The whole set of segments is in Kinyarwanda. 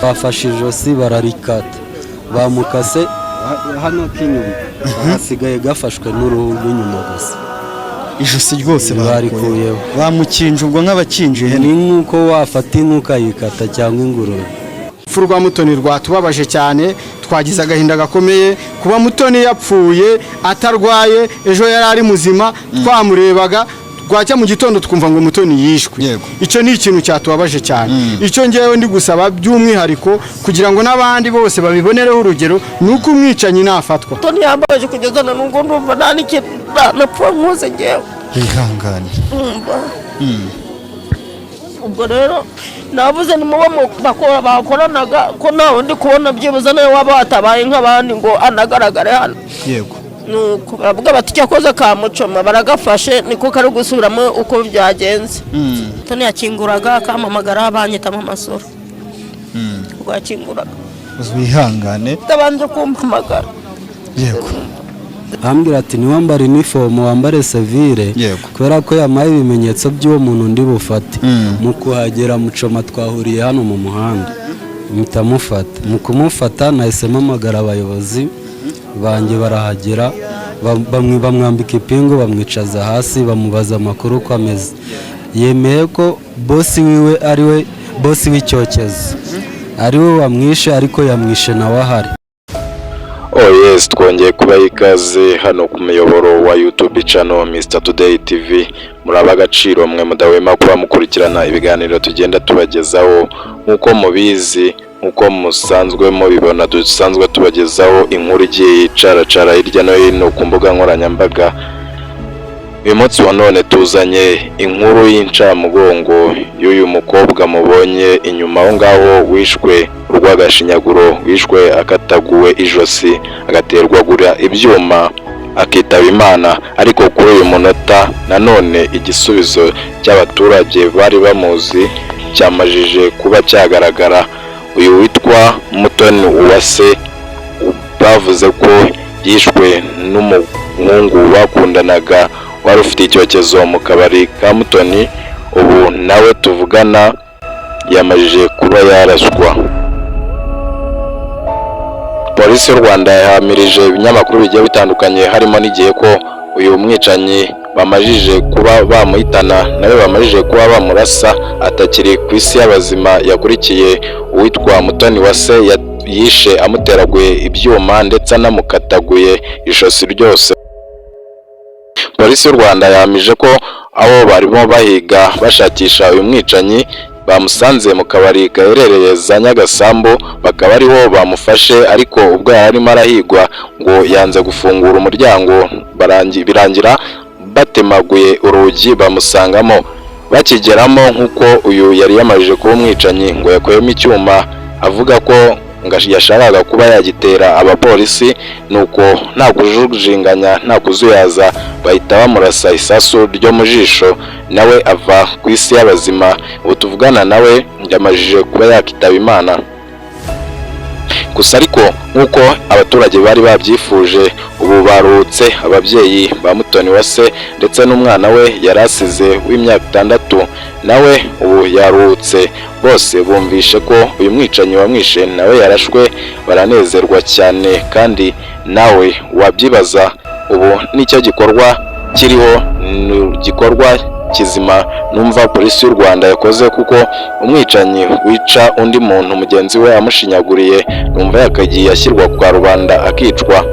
Bafashe ijosi bararikata, bamukase hano k'inyuma, hasigaye gafashwe n'uruhu rw'inyuma gusa. Ijosi ryose barikuyeho. Bamukinje ubwo nk'abakinje ihene. Ni nk'uko wafata inka ukayikata cyangwa ingurube. Urupfu rwa Mutoni rwatubabaje cyane, twagize agahinda gakomeye kuba Mutoni yapfuye atarwaye. Ejo yari ari muzima, twamurebaga, rwacya mu gitondo twumva ngo Mutoni yishwe. Icyo ni ikintu cyatubabaje cyane. Icyo ngewe ndi gusaba by'umwihariko, kugira ngo n'abandi bose babibonereho urugero, ni uko umwicanyi nafatwa. Mutoni yambabaje kugeza na n'ubwo ndumva nta n'ikintu napfa nkoze ngewe. Wihangane. Numva ubwo rero nabuze ni mubo bakoranaga, ko ntawe ndi kubona byibuze nawe waba watabaye nk'abandi ngo anagaragare hano. Nuko baravuga bati cyakoze ka Mucoma baragafashe, niko kari gusubiramo uko byagenze. Toni yakinguraga akampamagara, banyita amasoro ubwo yakinguraga. Wihangane. Atabanje kumpamagara. Ambwira ati ntiwambare inifomu, wambare sevire. Kubera ko yampaye ibimenyetso by'uwo muntu ndi bufate. Mu kuhagera, Mucoma twahuriye hano mu muhanda, mpita mufata. Mu kumufata nahise mpamagara abayobozi banjye, barahagera, bamwambika ipingu, bamwicaza hasi, bamubaza amakuru uko ameze. Yemeye ko bosi wiwe, ari we bosi w'icyokezo, ari we wamwishe, ariko yamwishe nawe ahari. Oh yes, twongeye kubaha ikaze hano ku muyoboro wa YouTube channel Mr Today TV. Muri agaciro mwe mudahwema kuba mukurikirana ibiganiro tugenda tubagezaho. Nk'uko mubizi, nk'uko musanzwe mubibona, dusanzwe tubagezaho inkuru igiye icaracara hirya no hino ku mbuga nkoranyambaga. Uyu munsi wa none tuzanye inkuru y'incamugongo y'uyu mukobwa mubonye inyuma aho ngaho, wishwe urw'agashinyaguro, wishwe akataguwe ijosi, agaterwagura ibyuma, akitaba Imana. Ariko kuri uyu munota nanone igisubizo cy'abaturage bari bamuzi cyamajije kuba cyagaragara. Uyu witwa Mutoni Uwase bavuze ko yishwe n'umuhungu bakundanaga wari ufite icyokezo mu kabari ka Mutoni, ubu nawe tuvugana yamajije kuba yaraswa. Polisi y'u Rwanda yahamirije ibinyamakuru bigiye bitandukanye, harimo n'igihe, ko uyu mwicanyi bamajije kuba bamuhitana, nawe bamajije kuba bamurasa, atakiri ku isi y'abazima, yakurikiye uwitwa Mutoni Wase yishe amuteraguye ibyuma ndetse anamukataguye ijosi ryose. Polisi y'u Rwanda yahamije ko abo barimo bahiga bashakisha uyu mwicanyi bamusanze mu kabari gaherereye za Nyagasambu, bakaba ariho bamufashe. Ariko ubwo yari arimo arahigwa ngo yanze gufungura umuryango, birangira batemaguye urugi bamusangamo. Bakigeramo, nk'uko uyu yari yamajije kuba umwicanyi, ngo yakuyemo icyuma avuga ko ngo yashakaga kuba yagitera abapolisi, nuko nta kujujinganya, nta kuzuyaza, bahita bamurasa isasu ryo mu jisho, nawe ava ku isi y'abazima. Ubu tuvugana nawe yamajije kuba yakitaba Imana. Gusa ariko nk'uko abaturage bari babyifuje, ubu baruhutse. Ababyeyi ba Mutoni Wase ndetse n'umwana we yari asize w'imyaka 6 nawe ubu yaruhutse. Bose bumvishe ko uyu mwicanyi wamwishe nawe yarashwe, baranezerwa cyane. Kandi nawe wabyibaza, ubu nicyo gikorwa kiriho, ni igikorwa kizima numva Polisi y'u Rwanda yakoze, kuko umwicanyi wica undi muntu mugenzi we amushinyaguriye, numva yakagiye ashyirwa kwa rubanda akicwa.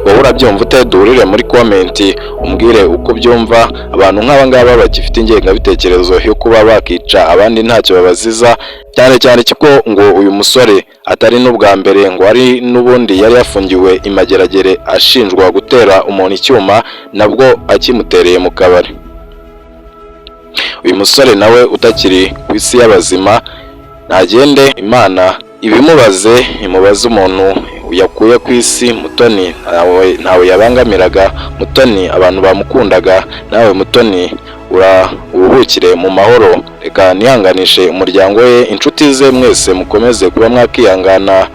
Wowe urabyumva ute? Duhurire muri comment umbwire uko ubyumva. Abantu nk'aba ngaba bagifite ingengabitekerezo yo kuba bakica abandi ntacyo babaziza, cyane cyane ko ngo uyu musore atari n'ubwa mbere, ngo ari n'ubundi yari yafungiwe i Mageragere ashinjwa gutera umuntu icyuma, nabwo akimutereye mu kabari. Uyu musore nawe utakiri ku isi y'abazima ntagende, Imana ibimubaze, imubaze umuntu yakuye ku isi. Mutoni ntawe yabangamiraga, Mutoni abantu bamukundaga. Nawe Mutoni uruhukire mu mahoro. Reka nihanganishe umuryango we, inshuti ze, mwese mukomeze kuba mwakihangana,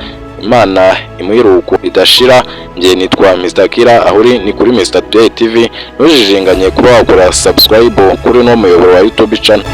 Imana imuhe iruhuko ridashira. Njye nitwa Mr Kira, aho uri ni kuri Mr Today TV. Ntujijinganye kuba wakora subscribe kuri uno muyoboro wa YouTube channel.